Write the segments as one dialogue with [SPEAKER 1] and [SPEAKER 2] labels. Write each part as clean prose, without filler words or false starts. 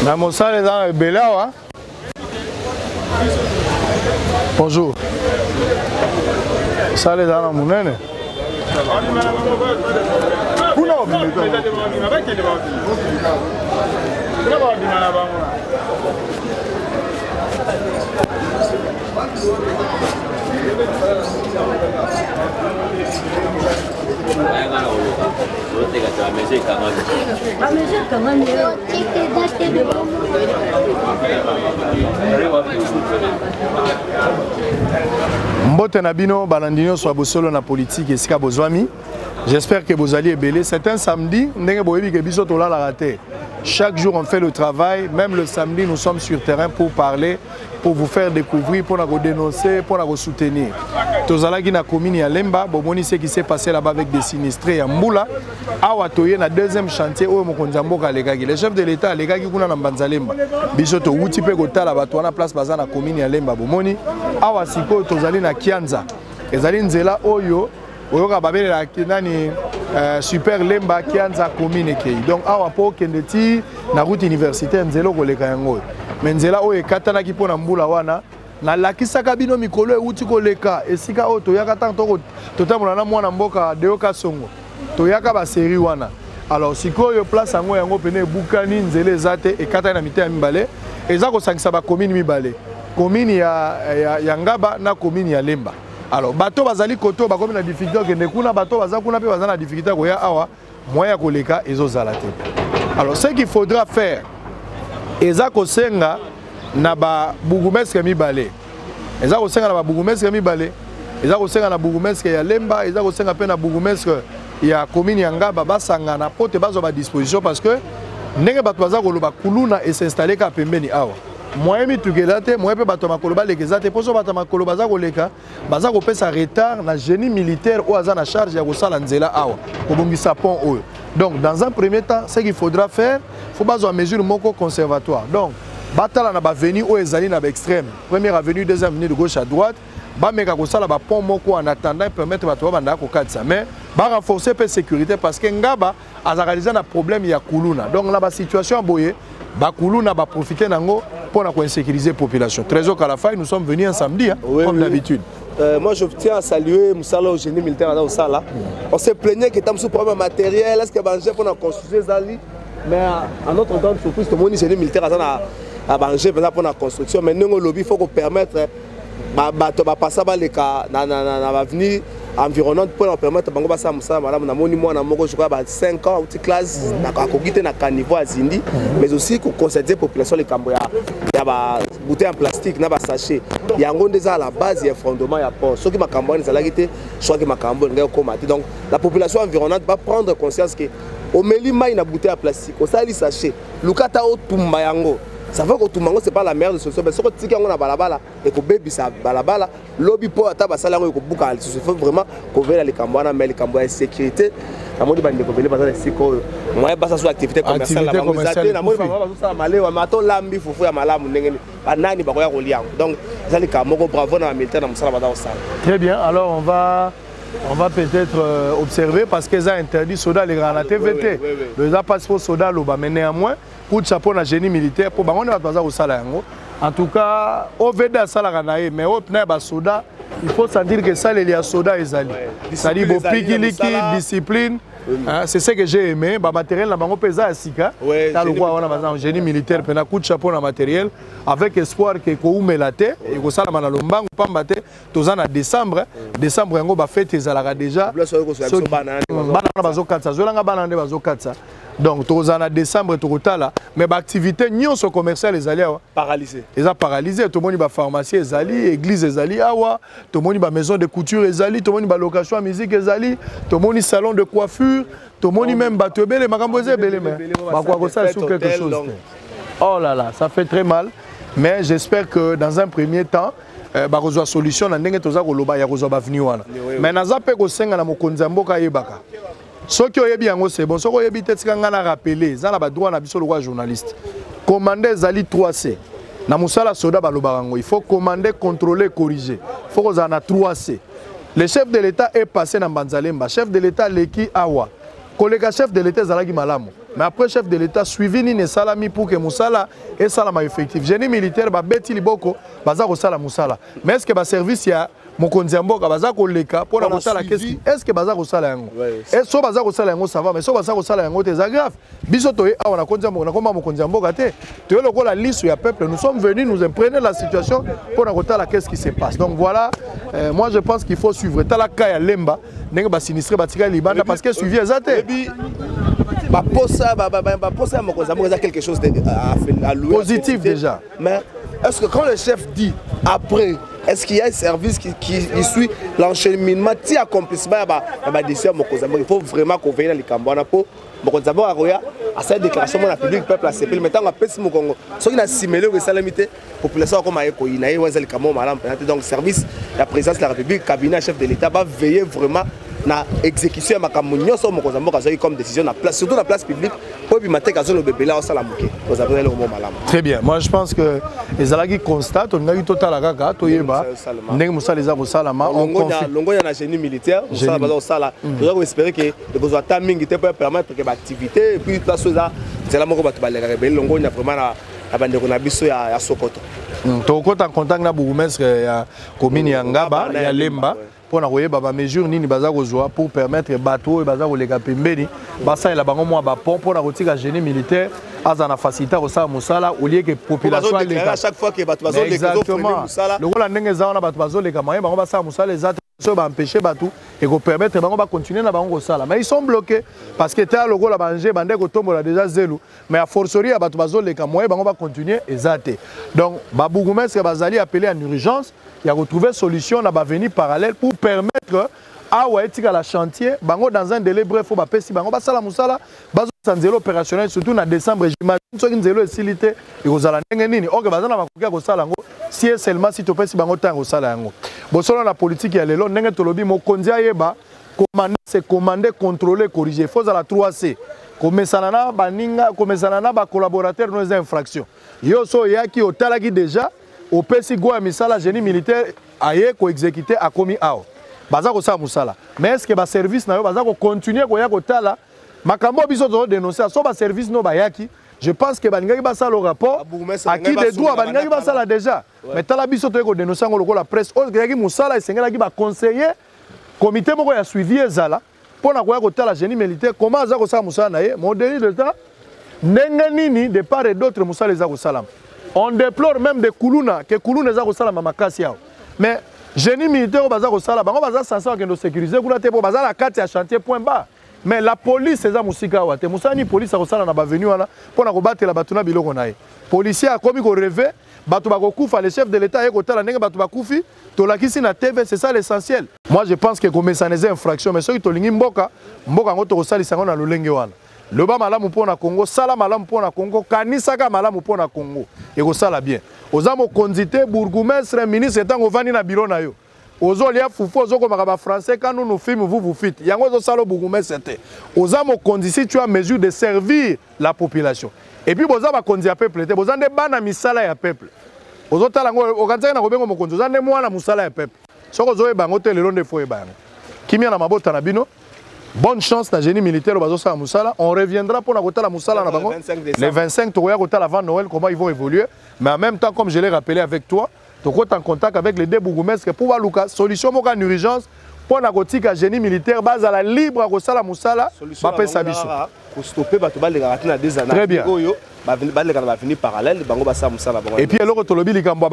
[SPEAKER 1] Na mosala eza na ebele awa. Bonjour. Mosala eza na monene. Kuna babima na bango. Mbote na bino balandi nyonso ya bosolo na politiki esika bozwami. J'espère que bozali ebele. C'est un samedi, ndenge boyebi ke biso tolalaka te. Chaque jour on fait le travail, même le samedi nous sommes sur terrain pour parler, pour vous faire découvrir, pour nous dénoncer, pour nous soutenir. Tozalaki na commune ya Lemba, bomoni ce qui s'est passé là-bas avec des sinistrés ya Mbula. Awa toye na deuxième chantier oyo mokonzi ya mboka alekaki. Le chef de l'État alekaki kuna na Mbanza Lemba. Biso towuti pe kotala bato wana place baza na commune ya Lemba bomoni. Awa sikoyo tozali na Kianza. Ezali nzela oyo oyoka babelelaki nani super Lemba Kianza commune ekei. Donc awa mpo okende ti na route universitaire nzela okoleka yango oyo. Mais nzela oyo ekatanaki mpo na mbula wana nalakisaka bino mikolo euti koleka esika oyo toyaka ntango totambola na mwana mboka Deo Kasongo, toyaka baserie wana. Alors sikoyo place yango yango pene ebukani, nzela eza te, ekatani na mitema mibale, eza kosangisa bacommune mibale, commune ya Ngaba na commune ya Lemba. Alors bato bazali koto bakomi na difficulté okende kuna, bato baza kuna mpe baza na difficulté ya koya awa, moyen ya koleka ezozala te. Alors ce qu'il faudra faire eza kosenga na ba bourgmestre mibale, eza kosenga na ba bourgmestre mibale, eza kosenga na bourgmestre ya Lemba, eza kosenga mpe na bourgmestre ya commune ya Ngaba, basangana po te bazwa ba disposition, parce que ndenge bato baza koloba kuluna esinstalle kaka pembeni awa, moyen mituka eza te, moyen mpe bato ya makolo baleka eza te. Mpo so bato ya makolo baza koleka, baza kopesa retard na génie militaire oyo aza na charge ya kosala nzela awa, kobongisa pont oyo. Donc dans un premier temps, ce qu'il faudra faire, faut bazwa mesure moko conservatoire. Donc batala na baavenue oyo ezali na baextrême, première avenue, deuxième avenue, de gauche à droite, bameka kosala bapont moko en attendant permettre bato babandaka kokatisa, mais barenforcer mpe sécurité, parce que Ngaba azalaka déjà na problème ya kuluna. Donc na basituation ya boye, bakuluna baprofite nango pour insécuriser population. Trésor Kalafay, nous sommes venus un samedi, hein,
[SPEAKER 2] oui,
[SPEAKER 1] comme
[SPEAKER 2] oui.
[SPEAKER 1] d'habitude.
[SPEAKER 2] Moi, je tiens à saluer mosala au génie militaire à Osala. On s'est plaigné que tam sous problème matériel, est-ce que banger pour la construction zali, mais à notre grande surprise, tout le monde génie militaire à banger pour la construction. Mais nous, lobby, il faut qu'on permettre bato bapasa baleka na avenue environnante pour leur permettre bango basala mosala malamu. Namoni mwana moko, je crois ba 5 ans, auti classe, akoki te na caniveau azindi, mais aussi koconscientiser population likambo ya ba bouteille en plastique na basachet. Yango nde eza à la base ya fondement ya pont. Soki makambo wana ezalaki te, soki makambo elingai okóma te. Donc la population environnante va prendre conscience que omeli mai na bouteille ya plastique, osali sachet, luka ata otumba yango. Ça fait kotumba yango, c'est pas la meilleure des solutions, mais soki otiki yango na balabala, ekobebisa balabala lobi, mpo ata basala yango ekobuka lisusu. Il faut vraiment kovela likambo wana. Mais likambo ya sécurité, namoni bandeko ebele baza na esika oyo, moyen basala so activité commerciale na bango eza te. Namoni bango bazosala malewa, ma ata olambi fufu ya malamu ndenge nini, banani bakoya kolia yango? Donc eza likambo moko. Bravo na bamilitaire na mosala baza kosala.
[SPEAKER 1] Très bien. Alors on va peut-être observer, parce que ça interdit soda les na TVT. Le passeport soda loba, mais néanmoins coup de chapeau na génie militaire pour bango bato baza kosala yango. En tout cas OVD asalaka na ye, mais oyo mpena ya basoda, il faut sentir que esaleli ya soda ezali, c'est-à-dire bopikiliki, discipline. Hein, c'est ce que j'ai aimé. Bamatériel na bango mpe eza ya sika. Ta lokwa wana baza en génie militaire mpena, coup de chapeau na matériel, avec espoir ke koumela te, ekosalama na lombangu, pamba te toza na décembre. Décembre yango bafete ezalaka déjà, bana wana bazokatisa, zwelanga bana nde bazokatisa. Donc tokozala na décembre, tokotala, mais baactivité nyonso commerciale ezali awa
[SPEAKER 2] paralysé.
[SPEAKER 1] Eza paralysé. Tomoni bapharmacie ezali, église ezali awa, tomoni bamaison de couture ezali, tomoni balocation ya musique ezali, tomoni salon de coiffure, tomoni même bato ebele, makambo eza ebele, mais bakoka kosala sur quelque chose te. Oh là là, ça fait très mal, mais j'espère que dans un premier temps bakozwa solution na ndenge toza koloba ya kozwa baavenue wana. Mais naza mpe kosenga na mokonzi ya mboka, ayebaka, soki oyebi yango, c'est bon. Soki oyebi te, tika ngai na rappeler, eza na badroit na biso lokola journaliste. Commander ezali 3C na mosala soda, balobaka yango: il faut commander, contrôler, corriger. Faut kozala na 3C. Le chef de l'État est passé na Mbanzalemba, chef de l'État aleki awa. Koleka chef de l'État ezalaki malamu. Mais après chef de l'État, suivi nini esalami pour que mosala esalama effectif? Génie militaire babeti liboko, baza kosala mosala, mais est ce que baservice ya mokonzi ya mboka baza koleka mpona kotala qu'est-ce est ce que baza kosala yango? So baza kosala yango, ça va, mais so baza kosala yango te, eza grave. Biso toye awa na konzi na komba mokonzi ya mboka te, toye lokola liso ya peuple. Nous sommes venus nous imprégner la situation mpona kotala qu'est-ce qui se passe. Donc voilà, moi je pense qu'il faut suivre. Tala ka ya Lemba, ndenge basinistrés batikali libanda parce que suivi eza te.
[SPEAKER 2] Baposa ya mokonzi ya mboka eza quelque chose de, à louer.
[SPEAKER 1] Positif déjà.
[SPEAKER 2] Mais est-ce que quand le chef dit, après, est-ce qu'il y a un service qui suit l'encheminement ti accomplissement ya badécision ya mokonzi ya mboka? Il faut vraiment koveiller na likambo wana, po mokonzi ya mboka akoya, asali déclaration mpo na public, peuple asepeli, mais ntango apesi mokongo, soki na nsima eloko esalemi te, population akoma ye koyina ye. Wana eza likambo malamu mpenza te. Donc service ya présidence de la République, cabinet ya chef de l'État, baveiller vraiment na exécution ya makambo nyonso oyo mokonzi ya mboka azwaki comme décision na place, surtout na place publique, po ebima te kazoloba ebele, aosala moke. Oza mpenza eloko mo malamu.
[SPEAKER 1] Très bien. Moi je pense que ezalaki constat tolingaki totala kaka, toyeba ndenge mosala eza kosalama.
[SPEAKER 2] Longonya na génie militaire, mosala baza kosala. Toza koespérer ke ekozwa ata mingi te mpo permettre ke baactivité, et puis place oyo eza nzela moko bato balekaka ebele. Longonya vraiment na bandeko na biso ya Sokoto.
[SPEAKER 1] Tokota en contact na bourgmestre ya commune ya Ngaba, ya Lemba, mpona koyeba bamesure nini baza kozwa pour permettre bato oyo baza koleka pembeni, basalela bango mwa bapont mpona kotika génie militaire aza na facilité kosala mosala, au lieu que population
[SPEAKER 2] aleka. Chaque fois que bato bazoleka.
[SPEAKER 1] Lokola ndenge eza wana, bato bazoleka, moyen bango basala mosala eza te. Soki baempêche bato, ekopermettre bango bacontinue na bango kosala, mais ils sont bloqués parce que tala lokola baengins bande kotombola déjà zelo, mais a fortiori ya bato bazoleka, moyen bango bacontinue eza te. Donc babourgmestre bazali appelé en urgence ya kotrouver solution na baavenue parallèle pour permettre awa etikala chantier. Bango dans un délai bref oyo bapesi bango, basala mosala, bazokisa nzela opérationnel, surtout na décembre. J'imagine soki nzela esili te, ekozala ndenge nini? Oke baza na makoki ya kosala yango, si et seulement si topesi bango ntango kosala yango. Bosolo na politike ya lelo, ndenge tolobi, mokonzi ayeba commander, c'est commander, contrôler, corriger. Faut ozala 3C. Komesana na baninga, komesana na bacollaborateur no eza infraction. Yo so oyaki, otalaki déjà, opesi go ya misala, génie militaire aye koexécute, akomi awa, baza kosala mosala, mais est ce que baservice na yo baza kocontinue koya kotala makambo oyo biso tozodénonce? So baservice no bayaki, je pense que balingaki basala rapport à qui de droit, balingaki basala déjà. Mais tala, biso toye kodénonce yango lokola presse oyo ezalaki mosala, esengelaki baconseiller, comité moko ya suivi ezala mpo na koya kotala génie militaire, comment aza kosala mosala na ye, modeli d'état ndenge nini, de part et d'autre mosala eza kosalama. On déplore même de kuluna, ke kuluna eza kosalama makasi awa, mais génie militaire oyo baza kosala, bango baza censé bakende kosécuriser kuna te, mpo baza na kati ya chantier, point barre. Mais la police eza mosika awa te. Mosala nini police akosala na baavenue wana mpo na kobatela bato na biloko na ye? Policier akomi korêver, bato bakokufa. Le chef de l'État aye kotala ndenge bato bakufi, tolakisi na TV, c'est ça l'essentiel. Moi je pense que komesana eza infraction, mais soki tolingi mboka, mboka yango tokosalisa yango na lolenge wana. Loba malamu mpo na Congo, sala malamu mpo na Congo, kanisaka malamu mpo na Congo, ekosala bien. Oza mokonzi te, bourgmestre, ministre, ntango ovandi na biro na yo, ozolia fufu, ozokomaka bafrançais, quand nous nous filme, vous vous faites yango, ozosala bourgmestre te, oza mokonzi si tu as mesure de servir la population. Et puis boza bakonzi ya peuple te, boza nde bana misala ya peuple. Ozotala yango, okanisaki na kobenga mokonzi, oza nde mwana mosala ya peuple. Soki ozoyeba yango te lelo, nde faut oyeba yango. Kimia na mabota na bino. Bonne chance na génie militaire oyo bazosala mosala. On reviendra mpona kotala mosala na bango le 25. Tokoya kotala avant Noël comment ils vont évoluer. Mais en même temps, comme je l'ai rappelé avec toi, tokota en contact avec les deux bourgmestres pour baluka solution moko en urgence mpo na kotika génie militaire bazala libre ya kosala mosala bapesa biso.
[SPEAKER 2] Kostopper bato balekaka te na deux
[SPEAKER 1] années. Très bien.
[SPEAKER 2] Oyo baleka na baavenue parallèle, bango basala mosala bango.
[SPEAKER 1] Et puis eloko tolobi, likambo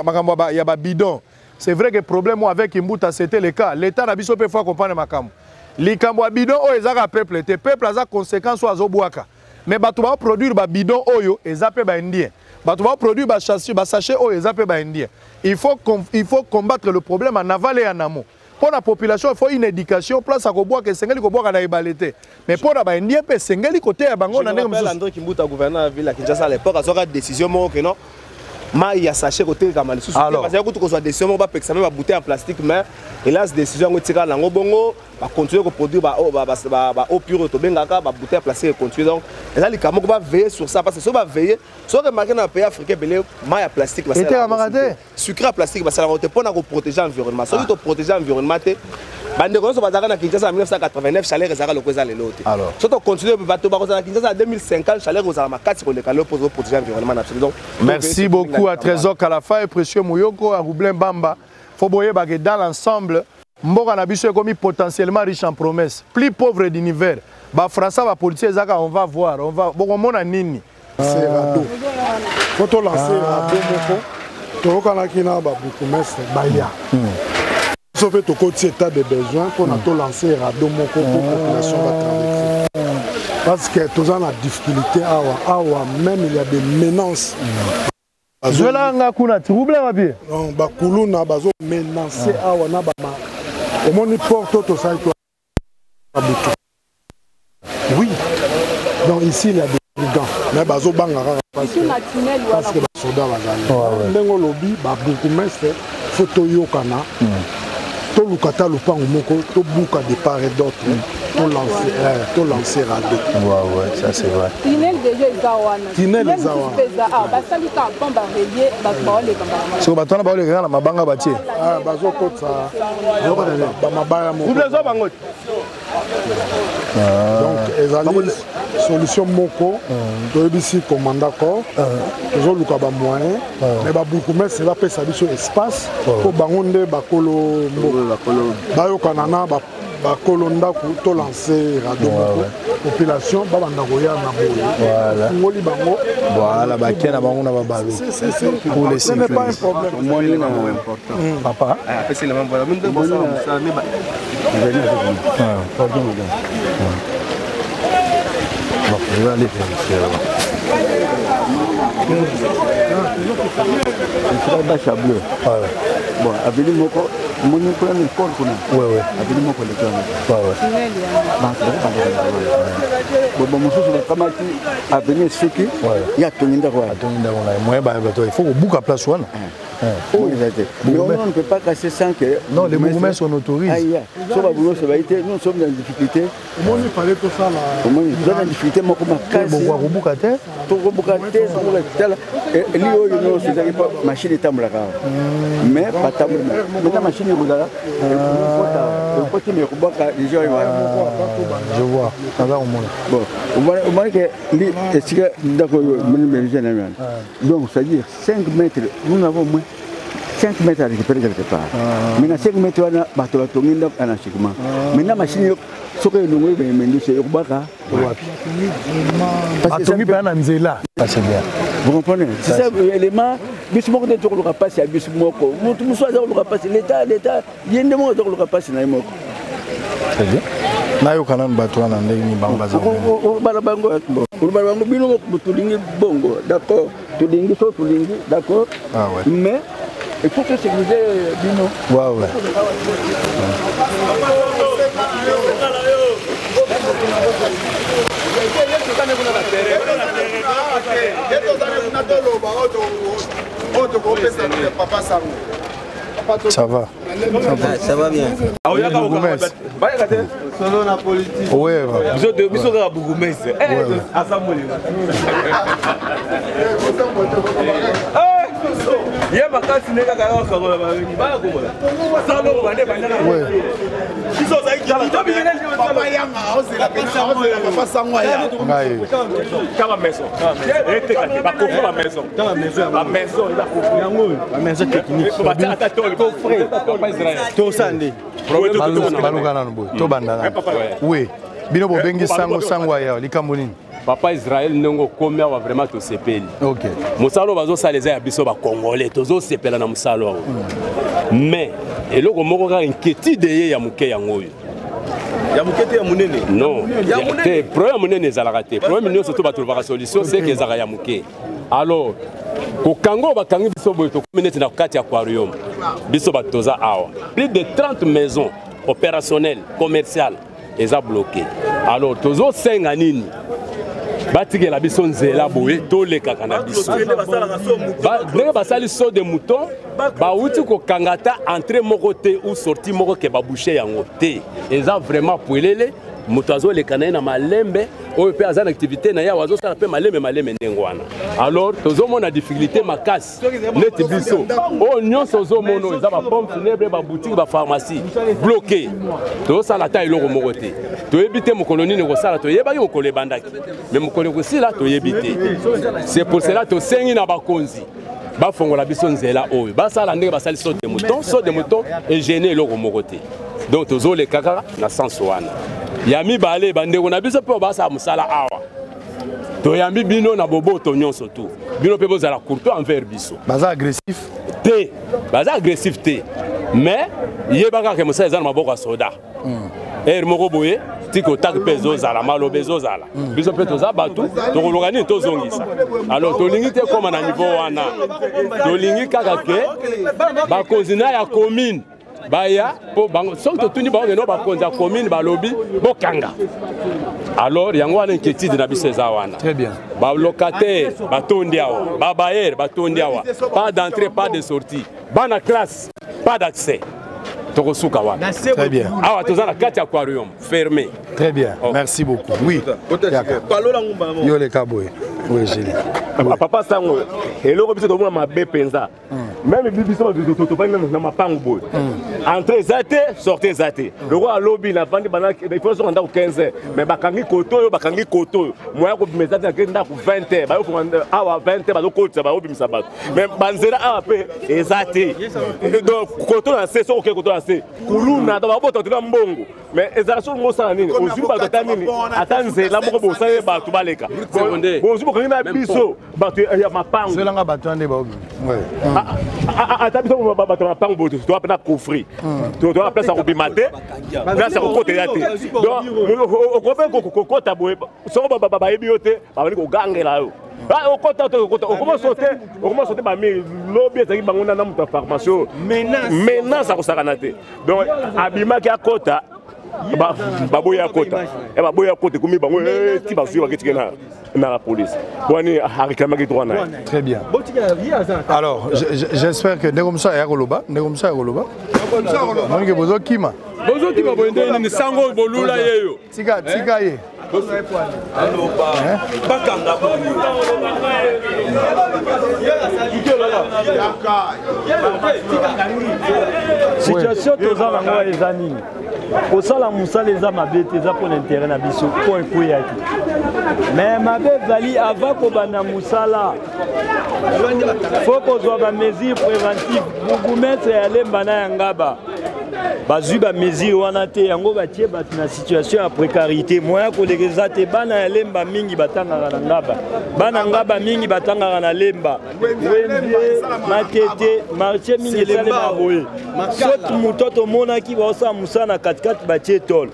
[SPEAKER 1] makambo ya babidon, c'est vrai que problème avec Mbuta, c'était le cas. L'État na biso mpe faut comprendre makambo. Likambo ya bidon oyo ezaka peuple te, peuple aza conséquence oyo azobwaka, mais bato baoproduire babidon oyo eza mpe baindien, bato baoproduire basachet oyo eza mpe baindien. Il faut combattre le problème en aval et en amont. Mpo na population, il faut une éducation. Place ya kobwaka, esengeli kobwaka na ebale te, mais mpo na baindien mpe esengeli koteya bango na ndenge
[SPEAKER 2] mosusu. André Kimbuta, gouverneur ya ville ya Kinshasa à l'époque, azwaka décision moko ke non, mai ya sachet kotekama lisusu te. Bazali kutu kozwa décision moko bapekisa me babouteille en plastique, mais hélas, décision yango etikala yango bongo. Bacontinue koproduire baeau pure oyo tobengaka babouteille ya plastique, econtinue. Donc eza likambo moko baveille sur ça, parce que soki baveille, soki remarque, na pays africain ebele, mai ya plastique
[SPEAKER 1] etekamaka te.
[SPEAKER 2] Sucre ya plastique basalaka te mpona koprotéger environnement. Soki toprotéger environnement te, Bandeko nyonso bazalaka na Kinshasa na 1989, chaleur ezalaka loko eza lelo te. So tocontinue, bato bakozala na Kinshasa na 2050, chaleur kozala makasi koleka lelo, mpo ozoprotéger environnement na biso. Donc
[SPEAKER 1] merci beaucoup à Trésor Kalafa et Précieux Muyoko, à Roublin Bamba. Faut boyeba que dans l'ensemble, mboka na biso ekomi potentiellement riche en promesses, plus pauvre d'univers. Bafrançais, bapoliticien ezaka, on va voir, on va bokomona nini.
[SPEAKER 3] C'est radeau, faut tolancer radeau moko. Toyokanaki na babourgmestre, baya biso mpe tokoti état de besoin mpona tolancer radeau moko mpo population batraverse, parce que toza na difficulté awa. Awa même, il y a des menaces.
[SPEAKER 1] Zwela nga kuna ti Roublin wapi?
[SPEAKER 3] Donc bakuluna bazomenace awa na bama. Omoni porte oyo tosali to butu, oui. Donc ici, il y a des brigands, mais bazobanga kaka parce que basoda bazali. Ndenge olobi, babourgmestre, faut toyokana, toluka ta lopango moko, tobuka de part et d'autre, tolancer radeau.
[SPEAKER 1] Ouais, ça c'est vrai.
[SPEAKER 4] Tunnel déjà eza wana.
[SPEAKER 3] Tunnel eza wana.
[SPEAKER 4] Mpe eza awa, basali kaka pont, barelie bato baoleka mbala.
[SPEAKER 1] Soki bato wana baoleka kaka na mabanga batie.
[SPEAKER 3] Bazokotisa bamabaya moko.
[SPEAKER 2] Rouble ezwa bango te.
[SPEAKER 3] Donc ezali solution moko. Toyebisi commandant corps, tozoluka bamoyen, mais babourgmestre bapesa biso espace, mpo bango nde bakolo mboka, bayokana na bakolo ndako, tolancer radeau moko, population babanda koya na boye, fungoli bango.
[SPEAKER 1] Voilà, bakie na bango na babalo pour les
[SPEAKER 3] Ce n'est pas un
[SPEAKER 1] sécuriser.
[SPEAKER 3] problème.
[SPEAKER 5] Omoni na important.
[SPEAKER 1] Papa.
[SPEAKER 2] Apesi elema voilà minde bosala mosala nde.
[SPEAKER 5] Pardon, madame.
[SPEAKER 1] Bon, je vais aller vérifier là-bas.
[SPEAKER 5] Esika bâche ya bleu. Bon, avenue moko, moni kuna na ekole kuna. Avenue moko eleki wana. Bato bakobanda wana. Bon, mosusu bakamati avenue esuki, ye atongi ndako wana.
[SPEAKER 1] Atongi ndako na ye, moyen bato, il faut kobuka place wana.
[SPEAKER 5] Oyo eza te. Mais on ne peut pas casser sans que
[SPEAKER 1] Non, les bourgmestres, on autorise.
[SPEAKER 5] Aïe, so babourgmestre bayi te, nous sommes dans difficulté.
[SPEAKER 3] Omoni, fallait tosala.
[SPEAKER 5] Omoni, toza na difficulté moko makasi.
[SPEAKER 1] Bokoka kobuka te.
[SPEAKER 5] Tokobuka te, tokobuka. Tala li oyo nyonso ezalaki mpo machine etambolaka awa, mais batambola maintenant, machine ekozala ekota, ekoti, mais ekobwaka déjà oyo wana.
[SPEAKER 1] Je vois, naza komona.
[SPEAKER 5] Bon, omoni ke li esika ndako oyo, omoni méridien na wana. Donc c'est à dire 5 mètres, nous avons moins 5 mètres à récupérer quelque part. Maintenant 5 mètres wana, bato batongi ndako anarchiquement. Maintenant machine soki elongo mendusi, ekobwaka
[SPEAKER 1] wapi? Batongi mpenza na nzela. Ça c'est bien.
[SPEAKER 5] Vous comprenez? C'est ça élément. Biso moko nde tokoluka mpasi ya biso moko. Motu mosusu aza koluka mpasi leta, leta ye nde moko aza koluka mpasi na ye moko.
[SPEAKER 1] Très bien. Nayoka nanu bato wana ndenge nini bango baza.
[SPEAKER 5] Olobala bango, olobala bango, bino moko tolingi bongo, d'accord, tolingi so, tolingi, d'accord.
[SPEAKER 1] Ah ouais.
[SPEAKER 5] Mais il faut que sécuriser bino.
[SPEAKER 1] Ouais.
[SPEAKER 6] Ye tozali kuna, toloba oyo tokopesa papa sango.
[SPEAKER 1] Ça va?
[SPEAKER 7] Ça va bien.
[SPEAKER 1] Bourgmestre.
[SPEAKER 6] Solo na politique.
[SPEAKER 1] Ouais.
[SPEAKER 7] Biso kaka bourgmestre aza molimo ye makasi nde kaka yokakola baya komola saloko bande bandaka biso.
[SPEAKER 6] Papa yanga aozela papa sango aya.
[SPEAKER 1] Ngai.
[SPEAKER 7] Kaka maison eteka te, bacoffre, bamaison, bamaison eza coffre
[SPEAKER 8] yango, bamaison technique.
[SPEAKER 7] Batia ata tole.
[SPEAKER 8] Coffre tosala nde.
[SPEAKER 1] Baluka nanu boye, tobanda nanu. Oui, bino bobengi sango, sango aya, likambo nini?
[SPEAKER 8] Papa Israel, ndenge okomi awa, vraiment tosepeli. Mosala oyo bazosala eza ya biso bacongolais, tozosepela na mosala oyo. Mais eloko moko kaka, inquiétude ye ya moke, yango oyo.
[SPEAKER 7] Ya moke te, ya monene.
[SPEAKER 8] Non te, problème ya monene ezalaka te. Problème nyonso to bato lobaka solution seke ezalaka ya moke. Alors kokanga oyo bakangi biso boye, tokomi neti na kati ya aquarium. Biso bato toza awa, plus de 30 maisons opérationnelles commerciales eza bloqué. Alors tozosenga nini? Batikela biso nzela boye, tolekaka na biso. Ndenge basali saut de mouton, bawuti kokanga ata entrée moko te ou sortie moko ke babouche yango te. Eza vraiment polele. Moto azoleka na ye na malembe, oyo mpe aza na activité na ye awa azosala mpe malembe malembe ndenge wana. Alors tozomona difficulté makasi neti biso oyo nyonso ozomona oyo eza bapompe funèbre, baboutique, bapharmacie bloqué, tozosala ata eloko moko te. Toyebi te mokolo nini ekosala, toyebaki mokolo ebandaki mais mokolo ekosila toyebi te. C'est pour cela tosengi na bakonzi bafongola biso nzela oyo, basala ndenge basali saut de mouton. Saut de mouton egene eloko moko te, donc tozoleka kaka na sens wana. Ya mibale, bandeko na biso mpe basala mosala awa, toyambi bino na boboto nyonso tu, bino mpe bozala courtois envers biso.
[SPEAKER 1] Baza agressif
[SPEAKER 8] te, baza agressif te, mais yeba kaka mosala eza na maboko ya soda. Heure moko boye tika otake mpe ezozala maloba ezozala, biso mpe toza bato, tokoloka nini tozongisa. Alors tolingi te koma na niveau wana, tolingi kaka ke bakonzi na ya commune baya mpo bango soki totuni bango keno bakonzi ya commune balobi bokanga. Alors yango wana inquiétude na biso eza wana.
[SPEAKER 1] Très bien.
[SPEAKER 8] Balocataire batondi awa, babayere batondi awa, pas d'entrée, pas de sortie, bana classe pas d'accès, tokosuka wana.
[SPEAKER 1] Très bien.
[SPEAKER 8] Awa toza na kati ya aquarium fermé.
[SPEAKER 1] Très bien. Oh. Merci beaucoup. Oui. Yo leka boye. Oui, Julie.
[SPEAKER 7] Papa sango, eloko biso tomona mabe mpenza, même biso tofandi na mapangu boye, entrée eza te, sortie eza te. Lokola alobi navandi bana, il faut soka ndako 15 heures, mais bakangi koto oyo, bakangi koto oyo, moya kobima eza te. Nakei ndako 20 heures, bayofonga awa 20 heures, bazokotisa, bayobimisa bato, mais banzela awa mpe eza te. Donc koto na se, soki okei koto na se, kuluna, donc babota tuna mbongo, mais ezala soki ngosala nini, ozwi bato ata nini, ata nzela moko bosali bato baleka, bozwi bokangi na biso bato ya mapango.
[SPEAKER 1] Zelanga bato ande baobi.
[SPEAKER 7] Ata biso bato ya mapango boye toza mpe na coffre, toza place ya kobima te, place ya kokota eza te. Donc okope kokota boye, soko bayebi yo te, babandi kogangela yo, okota te, okota okoma sote, okoma sote bami lobi ezalaki bango na moto ya pharmacie oyo, menace akosakana te. Donc abimaki akota, baboyi akota, baboyi akota, ekomi bango ti bazwi baketike na la police wani aréclamaki droit na ye.
[SPEAKER 1] Très bien. Alors j'espère que ndeko mosusu aya koloba, ndeko mosusu aya koloba, monike bozokima.
[SPEAKER 8] Bozokima boye nde nini? Sango bolula ye yo.
[SPEAKER 1] Tika, tika ye.
[SPEAKER 7] Bakanga.
[SPEAKER 9] Situation toza nango eza nini? Kosala mosala eza mabe te, eza mpona intérêt na biso mpo ekweyaki, mais mabe ezali avant kobanda mosala, faut kozwa bamesure préventive. Bourgmestre ya Lemba na ya Ngaba bazwi bamesure wana te, yango batie bato na situation ya précarité. Moya koleka eza te. Bana ya Lemba mingi batangaka na Ngaba, bana Ngaba mingi batangaka na Lemba. Wenze, Matete, marché mingi esalema boye. Soki moto tomonaki baosala mosala na katikati, batie tole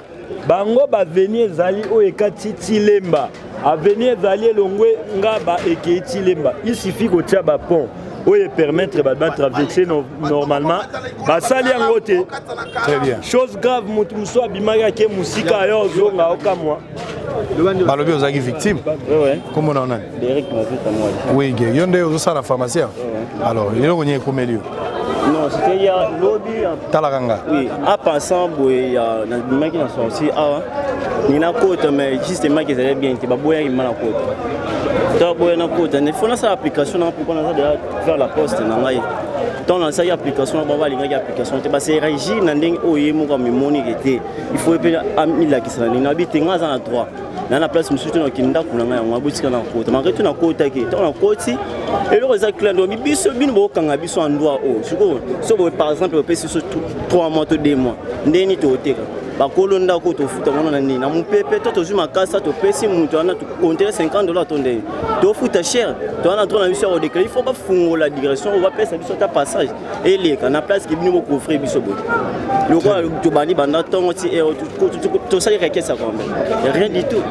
[SPEAKER 9] bango baveni ezali oyo ekati ti Lemba, aveni ezali elongwe Ngaba ekei ti Lemba. Il suffit kotia bapont oyo epermettre bato batraverse normalement, basali yango te.
[SPEAKER 1] Très bien.
[SPEAKER 9] Chose grave, moto mosusu abimaki ake mosika, ayo ozonga okamwa.
[SPEAKER 1] Balobi ozalaki victime. Kombo na yo nani? Oui, ge yo nde ozosala pharmacie. Alors eloko nini ekomeli yo?
[SPEAKER 10] Non, c'était hier lobi.
[SPEAKER 1] Talaka nga.
[SPEAKER 10] Oui, en passant boye ya nabimaki na sortie awa, ningi nakota, mais justement que ezalaki bien te, baboyaki ma nakota. To boya nakota, ne faut nasala application nanga. Pourquoi naza déjà vers la poste na ngai? Ntango nasalaki application, bango balingaki application te, base réagir na ndenge oyo ye moko amimonike te. Il faut mpe amilakisa na ndenge nabi te, ngai aza na droit na place mosusu te, nakende ndako na ngai, yango abotika na kota. Malgré tout nakotaki. Ntango nakoti, eloko eza clair, ndobi biso bino bokokanga biso endroit oyo. Sikoyo so boye, par exemple opesi biso 3 mois to 2 mois, ndenge nini tokoteka? Bakolo ndako tofuta wana na nini? Na mopepe to tozwi makasa, topesi moto wana tokontele 50 dollar to ndenge tofuta cher. Toza na droit na biso ya kodéclarer. Il faut bafungola direction oyo, bapesa biso ata passage eleka na place ke bino bocoffre biso boye. Lokola tobandi banda ntongo ti tosali requête ya combien? Rien du tout.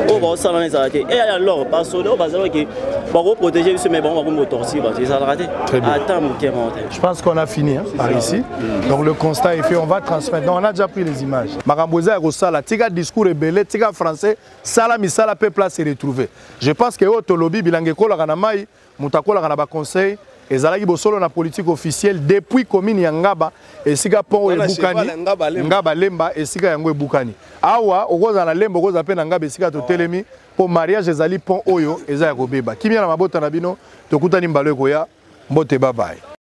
[SPEAKER 10] Oyo baosala wana ezala te. E alors basoda oyo bazalaki bakoprotéger biso, mais bango bakomi kotortire bato, ezalaka te ata moke moko te.
[SPEAKER 1] Je pense qu'on a fini, hein, par ici. Donc le constat est fait, on va transmettre. Donc on a déjà pris les images. Makambo eza ya kosala, tika discours ebele, tika français, sala misala, peuple se retrouver. Je pense que oyo tolobi, bilanga ekolaka na mai, moto akolaka na baconseil. Ezalaki bosolo na politique officielle depuis commune ya Ngaba, esika pont oyo ebukani, Ngaba Lemba, esika yango ebukani. Awa okozala na Lemba, okozala mpe na Ngaba, esika totelemi mpo mariage ezali, pont oyo eza ya kobeba. Kimia na mabota na bino, tokutani mbala ekoya. Mbote, babaye.